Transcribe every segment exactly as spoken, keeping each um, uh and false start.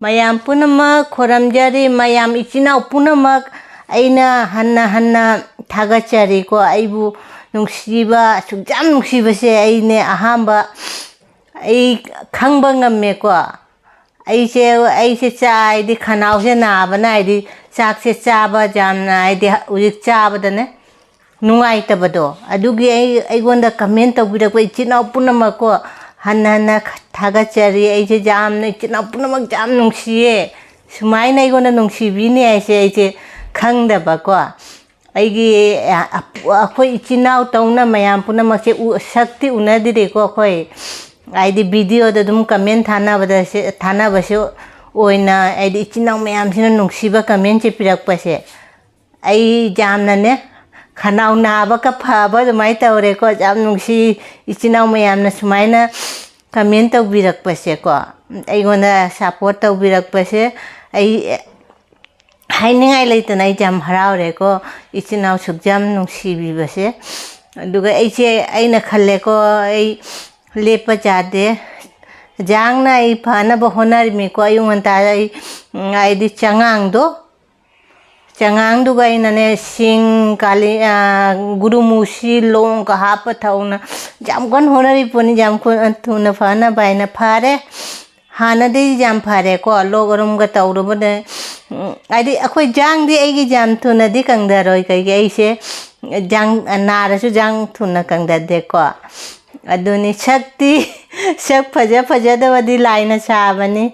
ꯃꯌꯥꯝ ꯄꯨꯝꯅꯃꯛ ꯈꯣꯏꯔꯝꯖꯔꯤ꯫ ꯃꯌꯥꯝ ꯏꯆꯤꯟ ꯏꯅꯥꯎ ꯄꯨꯝꯅꯃꯛ ꯑꯩꯅ ꯍꯟꯅ ꯍꯟꯅ ꯊꯥꯒꯠꯆꯔꯤꯀꯣ꯫ ꯑꯩꯕꯨ ꯅꯨꯡꯁꯤꯕ, ꯑꯁꯨꯛ ꯌꯥꯝ ꯅꯨꯡꯁꯤꯕꯁꯦ ꯑꯩꯅꯦ ꯑꯍꯥꯟꯕ ꯑꯩ ꯈꯪꯕ ꯉꯝꯃꯦꯀꯣ꯫ ꯑꯩꯁꯦ, ꯑꯩꯁꯦ ꯆꯥ-, ꯍꯥꯏꯗꯤ ꯈꯅꯥꯎꯁꯦ ꯅꯥꯕꯅ, ꯍꯥꯏꯗꯤ ꯆꯥꯛꯁꯦ ꯆꯥꯕ ꯌꯥꯝꯅ, ꯍꯥꯏꯗꯤ ꯍꯧꯖꯤꯛ ꯆꯥꯕꯗꯅꯦ ꯅꯨꯡꯉꯥꯏꯇꯕꯗꯣ꯫ ꯑꯗꯨꯒꯤ ꯑꯩ, ꯑꯩꯉꯣꯟꯗ comment ꯇꯧꯕꯤꯔꯛꯄ ꯏꯆꯤꯟ ꯏꯅꯥꯎ ꯄꯨꯝꯅꯃꯛꯀꯣ, ꯍꯟꯅ ꯍꯟꯅ ꯊꯥꯒꯠꯆꯔꯤ꯫ ꯑꯩꯁꯦ ꯌꯥꯝꯅ, ꯏꯆꯤꯟ ꯏꯅꯥꯎ ꯄꯨꯝꯅꯃꯛ ꯌꯥꯝ ꯅꯨꯡꯁꯤꯌꯦ꯫ ꯁꯨꯃꯥꯏꯅ ꯑꯩꯉꯣꯟꯗ ꯅꯨꯡꯁꯤꯕꯤꯅꯤ ꯍꯥꯏꯁꯦ ꯑꯩꯁꯦ ꯈꯪꯗꯕꯀꯣ꯫ ꯑꯩꯒꯤ, ꯑ, ꯑꯩꯈꯣꯏ ꯏꯆꯤꯟ ꯏꯅꯥꯎ ꯇꯧꯅ ꯃꯌꯥꯝ ꯄꯨꯝꯅꯃꯛꯁꯦ ꯎ-, ꯁꯛꯇꯤ ꯎꯅꯗ꯭ꯔꯤꯀꯣ ꯑꯩꯈꯣꯏ꯫ ꯍꯥꯏꯗꯤ video ꯗ ꯑꯗꯨꯝ comment ꯊꯥꯅꯕꯗ ꯁꯦ-, ꯊꯥꯅꯕꯁꯦ ꯑꯣꯏꯅ, ꯍꯥꯏꯗꯤ ꯏꯆꯤꯟ ꯏꯅꯥꯎ ꯃꯌꯥꯝꯁꯤꯅ ꯅꯨꯡꯁꯤꯕ comment ꯁꯦ ꯄꯤꯔꯛꯄꯁꯦ ꯑꯩ ꯌꯥꯝꯅꯅꯦ ꯈꯅꯥꯎ ꯅꯥꯕꯒ ꯐꯕ ꯑꯗꯨꯃꯥꯏꯅ ꯇꯧꯔꯦꯀꯣ꯫ ꯌꯥꯝ ꯅꯨꯡꯁꯤ ꯏꯆꯤꯟ ꯏꯅꯥꯎ ꯃꯌꯥꯝꯅ ꯁꯨꯃꯥꯏꯅ comment ꯇꯧꯕꯤꯔꯛꯄꯁꯦꯀꯣ, ꯑꯩꯉꯣꯟꯗ support ꯇꯧꯕꯤꯔꯛꯄꯁꯦ꯫ ꯑꯩ ꯍꯥꯏꯅꯤꯡꯉꯥꯏ ꯂꯩꯇꯅ ꯑꯩꯁꯦ ꯌꯥꯝ ꯍꯔꯥꯎꯔꯦꯀꯣ, ꯏꯆꯤꯟ ꯏꯅꯥꯎ ꯁꯨꯛ ꯌꯥꯝ ꯅꯨꯡꯁꯤꯕꯤꯕꯁꯦ꯫ ꯑꯗꯨꯒ ꯑꯩꯁꯦ, ꯑꯩꯅ ꯈꯜꯂꯦꯀꯣ, ꯑꯩ ꯂꯦꯞꯄ ꯌꯥꯗꯦ꯫ ꯖꯥꯡꯅ ꯑꯩ ꯐꯅꯕ ꯍꯣꯠꯅꯔꯤꯃꯤꯀꯣ꯫ ꯑꯌꯨꯛ ꯉꯟꯇꯥꯗ ꯑꯩ, ꯎꯝ, ꯍꯥꯏꯗꯤ ꯆꯉꯥꯡꯗꯣ, ꯆꯉꯥꯡꯗꯨꯒ ꯑꯩꯅꯅꯦ ꯁꯤꯡ, ꯀꯥꯂꯤ-, ꯑ, ꯒꯨꯔꯨꯃꯨꯁꯤ, ꯂꯣꯡꯒ ꯍꯥꯞꯄ ꯊꯛꯎꯅ ꯌꯥꯝ ꯀꯟꯅ ꯍꯣꯠꯅꯔꯤ ꯄꯣꯠꯅꯤ, ꯌꯥꯝ ꯀꯨ-, ꯊꯨꯅ ꯐꯅꯕ ꯍꯥꯏꯅ꯫ ꯐꯔꯦ, ꯍꯥꯟꯅꯗꯩ ꯌꯥꯝ ꯐꯔꯦꯀꯣ, ꯂꯣꯛ ꯑꯔꯨꯝꯒ ꯇꯧꯔꯨꯕꯗ꯫ ꯎꯝ, ꯍꯥꯏꯗꯤ ꯑꯩꯈꯣꯏ ꯖꯥꯡꯗꯤ ꯑꯩꯒꯤ ꯌꯥꯝ ꯊꯨꯅꯗꯤ ꯀꯪꯗꯔꯣꯏ, ꯀꯩꯒꯤ ꯑꯩꯁꯦ ꯖꯥꯡ, ꯅꯥꯔꯁꯨ ꯖꯥꯡ ꯊꯨꯅ ꯀꯪꯗꯗꯦꯀꯣ꯫ ꯑꯗꯨꯅꯤ ꯁꯛꯇꯤ, ꯁꯛ ꯐꯖ ꯐꯖꯗꯕꯗꯤ ꯂꯥꯏꯅ ꯁꯥꯕꯅꯤ꯫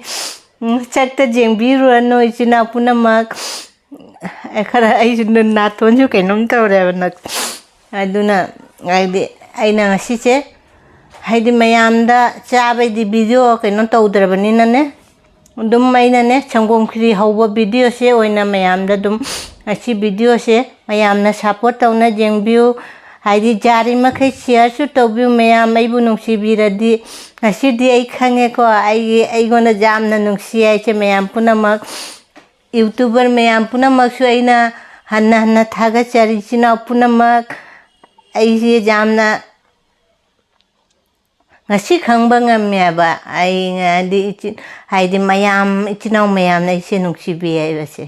ꯎꯝ, ꯁꯛꯇ ꯌꯦꯡꯕꯤꯔꯨꯔꯅꯨ ꯏꯆꯤꯟ ꯏꯅꯥꯎ ꯄꯨꯝꯅꯃꯛ꯫ ꯑꯦ, ꯈꯔ ꯑꯩꯁꯨ ꯅ-, ꯅꯥꯇꯣꯟꯁꯨ ꯀꯩꯅꯣꯝ ꯇꯧꯔꯦꯕ ꯅꯛ-, ꯑꯗꯨꯅ ꯍꯥꯏꯗꯤ ꯑꯩꯅ ꯉꯁꯤꯁꯦ ꯍꯥꯏꯗꯤ ꯃꯌꯥꯝꯗ ꯆꯥꯕꯩꯗꯤ video ꯀꯩꯅꯣ ꯇꯧꯗ꯭ꯔꯕꯅꯤꯅꯅꯦ, ꯑꯗꯨꯝ ꯑꯩꯅꯅꯦ ꯁꯪꯒꯣꯝ ꯈꯤꯔꯤ ꯍꯧꯕ video ꯁꯦ ꯑꯣꯏꯅ ꯃꯌꯥꯝꯗ ꯑꯗꯨꯝ ꯉꯁꯤ video ꯁꯦ ꯃꯌꯥꯝꯅ support ꯇꯧꯅ ꯌꯦꯡꯕꯤꯌꯨ꯫ ꯍꯥꯏꯗꯤ ꯌꯥꯔꯤ ꯃꯈꯩ share ꯁꯨ ꯇꯧꯕꯤꯌꯨ ꯃꯌꯥꯝ, ꯑꯩꯕꯨ ꯅꯨꯡꯁꯤꯕꯤꯔꯗꯤ꯫ ꯉꯁꯤꯗꯤ ꯑꯩ ꯈꯪꯉꯦꯀꯣ, ꯑꯩꯒꯤ, ꯑꯩꯉꯣꯟꯗ ꯌꯥꯝꯅ ꯅꯨꯡꯁꯤ ꯍꯥꯏꯁꯦ ꯃꯌꯥꯝ ꯄꯨꯝꯅꯃꯛ꯫ YouTuber ꯃꯌꯥꯝ ꯄꯨꯝꯅꯃꯛꯁꯨ ꯑꯩꯅ ꯍꯟꯅ ꯍꯟꯅ ꯊꯥꯒꯠꯆꯔꯤ꯫ ꯏꯆꯤꯟ ꯏꯅꯥꯎ ꯄꯨꯝꯅꯃꯛ ꯑꯩꯁꯦ ꯌꯥꯝꯅ ꯉꯁꯤ ꯈꯪꯕ ꯉꯝꯃꯦꯕ ꯑꯩ, ꯍꯥꯏꯗꯤ ꯏꯆꯤꯟ-, ꯍꯥꯏꯗꯤ ꯃꯌꯥꯝ, ꯏꯆꯤꯟ ꯏꯅꯥꯎ ꯃꯌꯥꯝꯅ ꯑꯩꯁꯦ ꯅꯨꯡꯁꯤꯕꯤ ꯍꯥꯏꯕꯁꯦ꯫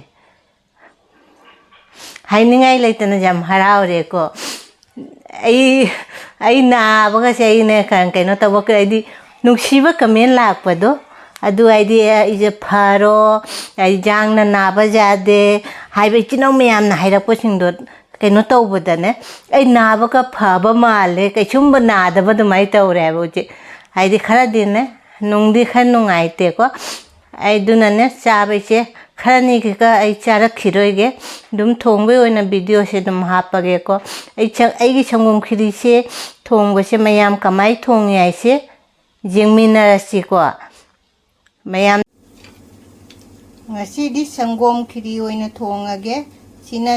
ꯍꯥꯏꯅꯤꯡꯉꯥꯏ ꯂꯩꯇꯅ ꯌꯥꯝ ꯍꯔꯥꯎꯔꯦꯀꯣ꯫ ꯑꯩ, ꯑꯩ ꯅꯥꯕꯒꯁꯦ ꯑꯩꯅ ꯀ-, ꯀꯩꯅꯣ ꯇꯧꯕ ꯀ-, ꯍꯥꯏꯗꯤ ꯅꯨꯡꯁꯤꯕ comment ꯂꯥꯛꯄꯗꯣ, ꯑꯗꯨ ꯍꯥꯏꯗꯤ ꯑꯩꯁꯦ ꯐꯔꯣ, ꯑꯩ ꯖꯥꯡꯅ ꯅꯥꯕ ꯌꯥꯗꯦ ꯍꯥꯏꯕ ꯏꯆꯤꯟ ꯏꯅꯥꯎ ꯃꯌꯥꯝꯅ ꯍꯥꯏꯔꯛꯄꯁꯤꯡꯗꯣ ꯀꯩꯅꯣ ꯇꯧꯕꯗꯅꯦ, ꯑꯩ ꯅꯥꯕꯒ ꯐꯕ ꯃꯥꯜꯂꯦ, ꯀꯩꯁꯨꯝꯕ ꯅꯥꯗꯕ ꯑꯗꯨꯃꯥꯏꯅ ꯇꯧꯔꯦ ꯍꯥꯏꯕ ꯍꯧꯖꯤꯛ꯫ ꯍꯥꯏꯗꯤ ꯈꯔꯗꯤꯅꯦ, ꯅꯨꯡꯗꯤ ꯈꯔ ꯅꯨꯡꯉꯥꯏꯇꯦꯀꯣ꯫ ꯑꯩ ꯑꯗꯨꯅꯅꯦ, ꯆꯥꯕꯩꯁꯦ ꯈꯔꯅꯤ ꯈꯛꯇ ꯑꯩ ꯆꯥꯔꯛꯈꯤꯔꯣꯏꯒꯦ꯫ ꯑꯗꯨꯝ ꯊꯣꯡꯕꯩ ꯑꯣꯏꯅ videoꯁꯦ ꯑꯗꯨꯝ ꯍꯥꯞꯄꯒꯦꯀꯣ꯫ ꯑꯩ ꯁ-, ꯑꯩꯒꯤ ꯁꯪꯒꯣꯝ ꯈꯤꯔꯤꯁꯦ ꯊꯣꯡꯕꯁꯦ ꯃꯌꯥꯝ ꯀꯃꯥꯏ ꯊꯣꯡꯉꯤ ꯍꯥꯏꯁꯦ ꯌꯦꯡꯃꯤꯟꯅꯔꯁꯤꯀꯣ꯫ ꯃꯌꯥꯝ, ꯉꯁꯤꯗꯤ ꯁꯪꯒꯣꯝ ꯈꯤꯔꯤ ꯑꯣꯏꯅ ꯊꯣꯡꯉꯒꯦ꯫ ꯁꯤꯅ,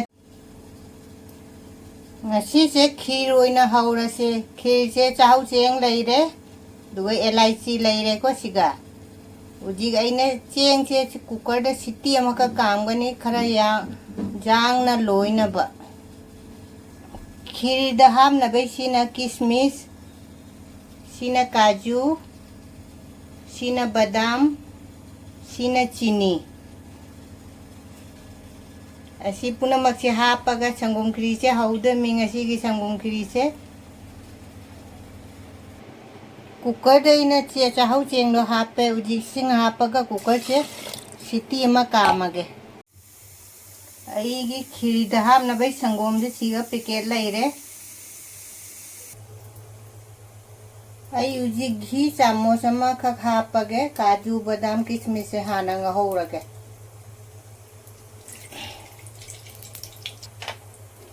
ꯉꯁꯤꯁꯦ ꯈꯤꯔ ꯑꯣꯏꯅ ꯍꯧꯔꯁꯦ꯫ ꯈꯤꯔꯁꯦ ꯆꯥꯛꯍꯧ ꯆꯦꯡ ꯂꯩꯔꯦ, ꯑꯗꯨꯒ ꯑꯦꯂꯥꯏꯆꯤ ꯂꯩꯔꯦꯀꯣ꯫ ꯁꯤꯒ ꯍꯧꯖꯤꯛ ꯑꯩꯅ ꯆꯦꯡꯁꯦ ꯀꯨꯀꯔꯗ ꯁꯤꯇꯤ ꯑꯃꯈꯛ ꯀꯥꯝꯒꯅꯤ, ꯈꯔ ꯌꯥ-, ꯌꯥꯡꯅ ꯂꯣꯏꯅꯕ꯫ ꯈꯤꯔꯗ ꯍꯥꯞꯅꯕꯩ ꯁꯤꯅ ꯀꯤꯁꯃꯤꯁ, ꯁꯤꯅ ꯀꯥꯖꯨ, ꯁꯤꯅ ꯕꯗꯥꯝ, ꯁꯤꯅ ꯆꯤꯅꯤ꯫ ꯑꯁꯤ ꯄꯨꯝꯅꯃꯛꯁꯦ ꯍꯥꯞꯄꯒ ꯁꯪꯒꯣꯝ ꯈꯤꯔꯤꯁꯦ ꯍꯧꯗꯣꯏꯃꯤ꯫ ꯉꯁꯤꯒꯤ ꯁꯪꯒꯣꯝ ꯈꯤꯔꯤꯁꯦ ꯀꯨꯀꯔꯗ ꯑꯩꯅ ꯆꯦ-, ꯆꯥꯛꯍꯧ ꯆꯦꯡꯗꯣ ꯍꯥꯞꯄꯦ꯫ ꯍꯧꯖꯤꯛ ꯏꯁꯤꯡ ꯍꯥꯞꯄꯒ ꯀꯨꯀꯔꯁꯦ ꯁꯤꯇꯤ ꯑꯃ ꯀꯥꯝꯃꯒꯦ꯫ ꯑꯩꯒꯤ ꯈꯤꯔꯤꯗ ꯍꯥꯞꯅꯕꯩ ꯁꯪꯒꯣꯝꯁꯦ ꯁꯤꯒ ꯄꯦꯀꯦꯠ ꯂꯩꯔꯦ꯫ ꯑꯩ ꯍꯧꯖꯤꯛ ꯘꯤ ꯆꯥꯃꯁ ꯑꯃꯈꯛ ꯍꯥꯞꯄꯒꯦ꯫ ꯀꯥꯖꯨ, ꯕꯗꯥꯝ, ꯀꯤꯁꯃꯤꯁꯁꯦ ꯍꯥꯟꯅ ꯉꯧꯍꯧꯔꯒꯦ꯫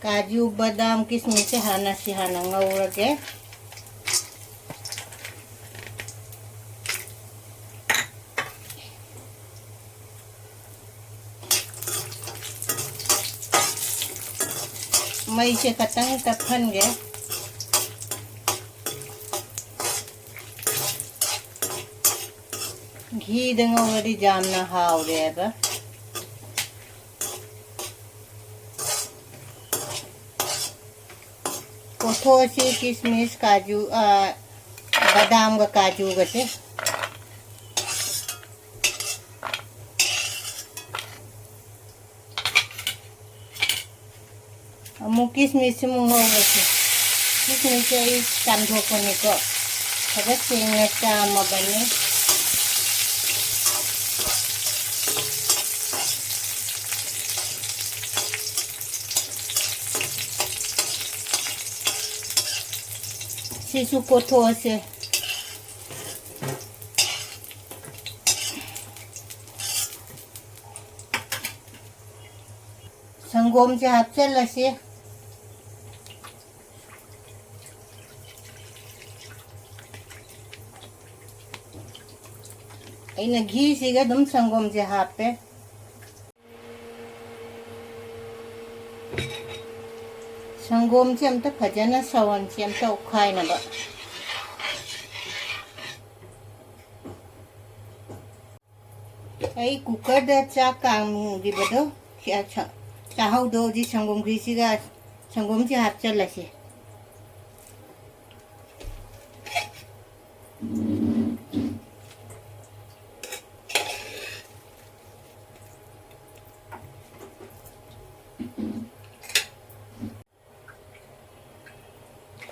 ꯀꯥꯖꯨ, ꯕꯗꯥꯝ, ꯀꯤꯁꯃꯤꯁꯁꯦ ꯍꯥꯟꯅ, ꯁꯤ ꯍꯥꯟꯅ ꯉꯧꯔꯒꯦ꯫ ꯃꯩꯁꯦ ꯈꯇꯪ ꯇꯞꯍꯟꯒꯦ꯫ ꯘꯤꯗ ꯉꯧꯔꯗꯤ ꯌꯥꯝꯅ ꯍꯥꯎꯔꯦꯕ꯫ ꯀꯣꯊꯣꯛꯑꯁꯤ ꯀꯤꯁꯃꯤꯁ, ꯀꯥꯖꯨ, ꯑ, ꯕꯗꯥꯝꯒ ꯀꯥꯖꯨꯒꯁꯦ꯫ ꯑꯃꯨꯛ ꯀꯤꯁꯃꯤꯁꯁꯤ ꯑꯃꯨꯛ ꯉꯧꯔꯁꯤ꯫ ꯀꯤꯁꯃꯤꯁꯁꯦ ꯑꯩ ꯆꯥꯝꯊꯣꯛꯄꯅꯤꯀꯣ꯫ ꯐꯖ ꯁꯦꯡꯅ ꯆꯥꯝꯃꯕꯅꯤ꯫ ꯁꯤꯁꯨ ꯀꯣꯠꯊꯣꯛꯑꯁꯦ꯫ ꯁꯪꯒꯣꯝꯁꯦ ꯍꯥꯞꯆꯜꯂꯁꯤ꯫ ꯑꯩꯅ ꯘꯤꯁꯤꯒ ꯑꯗꯨꯝ ꯁꯪꯒꯣꯝꯁꯦ ꯍꯥꯞꯄꯦ꯫ ꯁꯪꯒꯣꯝꯁꯦ ꯑꯝꯇ ꯐꯖꯅ ꯁꯧꯍꯟꯁꯤ, ꯑꯝꯇ ꯑꯣꯠꯈꯥꯏꯅꯕ꯫ ꯑꯩ ꯀꯨꯀꯔꯗ ꯆꯥꯛ ꯀꯥꯝꯈꯤꯕꯗꯣ, ꯁꯤ ꯑ-, ꯁ-, ꯆꯥꯛꯍꯧꯗꯣ ꯍꯧꯖꯤꯛ ꯁꯪꯒꯣꯝ ꯘꯤꯁꯤꯒ ꯁꯪꯒꯣꯝꯁꯤ ꯍꯥꯞꯆꯜꯂꯁꯤ꯫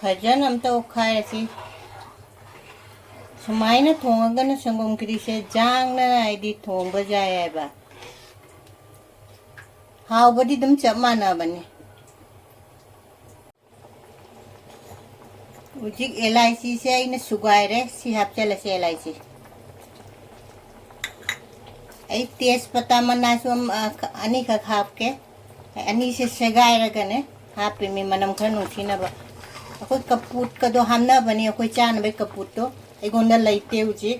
ꯐꯖꯅ ꯑꯝꯇ ꯑꯣꯠꯈꯥꯏꯔꯁꯤ꯫ ꯁꯨꯃꯥꯏꯅ ꯊꯣꯡꯉꯒꯅ ꯁꯪꯒꯣꯝ ꯈꯤꯔꯤꯁꯦ ꯖꯥꯡꯅ ꯍꯥꯏꯗꯤ ꯊꯣꯡꯕ ꯌꯥꯏ ꯍꯥꯏꯕ꯫ ꯍꯥꯎꯕꯗꯤ ꯑꯗꯨꯝ ꯆꯞ ꯃꯥꯟꯅꯕꯅꯤ꯫ ꯍꯧꯖꯤꯛ ꯑꯦꯂꯥꯏꯆꯤꯁꯦ ꯑꯩꯅ ꯁꯨꯒꯥꯏꯔꯦ꯫ ꯁꯤ ꯍꯥꯞꯆꯜꯂꯁꯦ ꯑꯦꯂꯥꯏꯆꯤ꯫ ꯑꯩ ꯇꯦꯖꯄꯇꯥ ꯃꯅꯥꯁꯨ ꯑꯝ-, ꯑ, ꯈ-, ꯑꯅꯤꯈꯛ ꯍꯥꯞꯀꯦ꯫ ꯑꯅꯤꯁꯦ ꯁꯦꯒꯥꯏꯔꯒꯅꯦ ꯍꯥꯞꯄꯤꯃꯤ, ꯃꯅꯝ ꯈꯔ ꯅꯨꯡꯁꯤꯅꯕ꯫ ꯑꯩꯈꯣꯏ ꯀꯄꯨꯠꯀꯗꯣ ꯍꯥꯞꯅꯕꯅꯤ, ꯑꯩꯈꯣꯏ ꯆꯥꯅꯕꯩ ꯀꯄꯨꯠꯇꯣ꯫ ꯑꯩꯉꯣꯟꯗ ꯂꯩꯇꯦ ꯍꯧꯖꯤꯛ꯫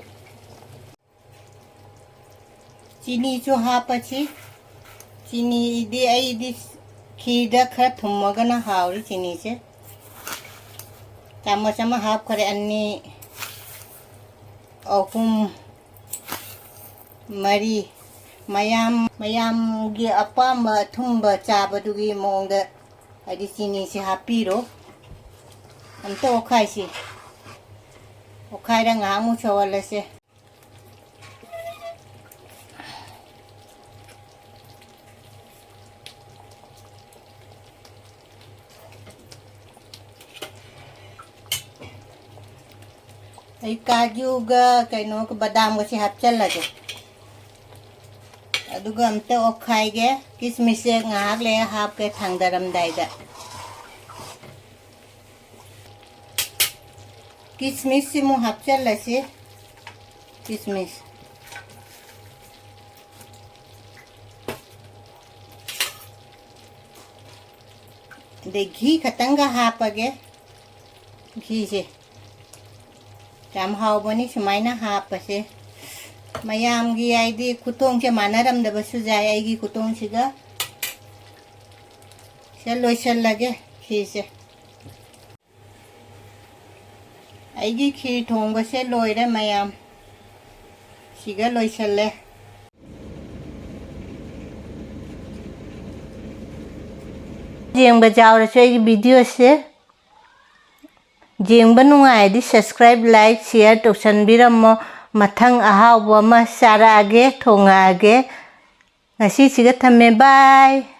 ꯆꯤꯅꯤꯁꯨ ꯍꯥꯞꯄꯁꯤ꯫ ꯆꯤꯅꯤꯗꯤ ꯑꯩꯗꯤ ꯈꯤꯔꯗ ꯈꯔ ꯊꯨꯝꯃꯒꯅ ꯍꯥꯎꯔꯤ ꯆꯤꯅꯤꯁꯦ꯫ ꯆꯥꯃꯁ ꯑꯃ ꯍꯥꯞꯈ꯭ꯔꯦ, ꯑꯅꯤ, ꯑꯍꯨꯝ, ꯃꯔꯤ꯫ ꯃꯌꯥꯝ, ꯃꯌꯥꯝꯒꯤ ꯑꯄꯥꯝꯕ ꯑꯊꯨꯝꯕ ꯆꯥꯕꯗꯨꯒꯤ ꯃꯑꯣꯡꯗ ꯍꯥꯏꯗꯤ ꯆꯤꯅꯤꯁꯦ ꯍꯥꯞꯄꯤꯔꯣ꯫ ꯑꯝꯇ ꯑꯣꯠꯈꯥꯏꯁꯤ꯫ ꯑꯣꯠꯈꯥꯏꯔ ꯉꯥꯏꯍꯥꯛꯃꯨꯛ ꯁꯧꯍꯜꯂꯁꯦ꯫ ꯑꯩ ꯀꯥꯖꯨꯒ ꯀꯩꯅꯣꯒ ꯕꯗꯥꯝꯒꯁꯦ ꯍꯥꯞꯆꯜꯂꯒꯦ꯫ ꯑꯗꯨꯒ ꯑꯝꯇ ꯑꯣꯠꯈꯥꯏꯒꯦ꯫ ꯀꯤꯁꯃꯤꯁꯁꯦ ꯉꯥꯏꯍꯥꯛ ꯂꯩꯔ ꯍꯥꯞꯀꯦ ꯊꯥꯡꯗꯔꯝꯗꯥꯏꯗ꯫ ꯀꯤꯁꯃꯤꯁꯁꯤꯃꯨꯛ ꯍꯥꯞꯆꯜꯂꯁꯤ꯫ ꯀꯤꯁꯃꯤꯁ꯫ ꯑꯗꯩ ꯘꯤ ꯈꯇꯪꯒ ꯍꯥꯞꯄꯒꯦ꯫ ꯘꯤꯁꯦ ꯌꯥꯝ ꯍꯥꯎꯕꯅꯤ ꯁꯨꯃꯥꯏꯅ ꯍꯥꯞꯄꯁꯦ꯫ ꯃꯌꯥꯝꯒꯤ ꯍꯥꯏꯗꯤ ꯈꯨꯊꯣꯡꯁꯦ ꯃꯥꯟꯅꯔꯝꯗꯕꯁꯨ ꯌꯥꯏ꯫ ꯑꯩꯒꯤ ꯈꯨꯊꯣꯡꯁꯤꯒ ꯁꯦ ꯂꯣꯏꯁꯜꯂꯒꯦ ꯘꯤꯁꯦ꯫ ꯑꯩꯒꯤ ꯈꯤꯔ ꯊꯣꯡꯕꯁꯦ ꯂꯣꯏꯔꯦ ꯃꯌꯥꯝ꯫ ꯁꯤꯒ ꯂꯣꯏꯁꯜꯂꯦ꯫ ꯌꯦꯡꯕ ꯌꯥꯎꯔꯁꯨ ꯑꯩꯒꯤ videoꯁꯦ ꯌꯦꯡꯕ ꯅꯨꯡꯉꯥꯏꯔꯗꯤ subscribe, like, share ꯇꯧꯁꯟꯕꯤꯔꯝꯃꯣ꯫ ꯃꯊꯪ ꯑꯍꯥꯎꯕ ꯑꯃ ꯆꯥꯔꯛꯑꯒꯦ, ꯊꯣꯡꯉꯛꯑꯒꯦ꯫ ꯉꯁꯤꯁꯤꯒ ꯊꯝꯃꯦ, bye꯫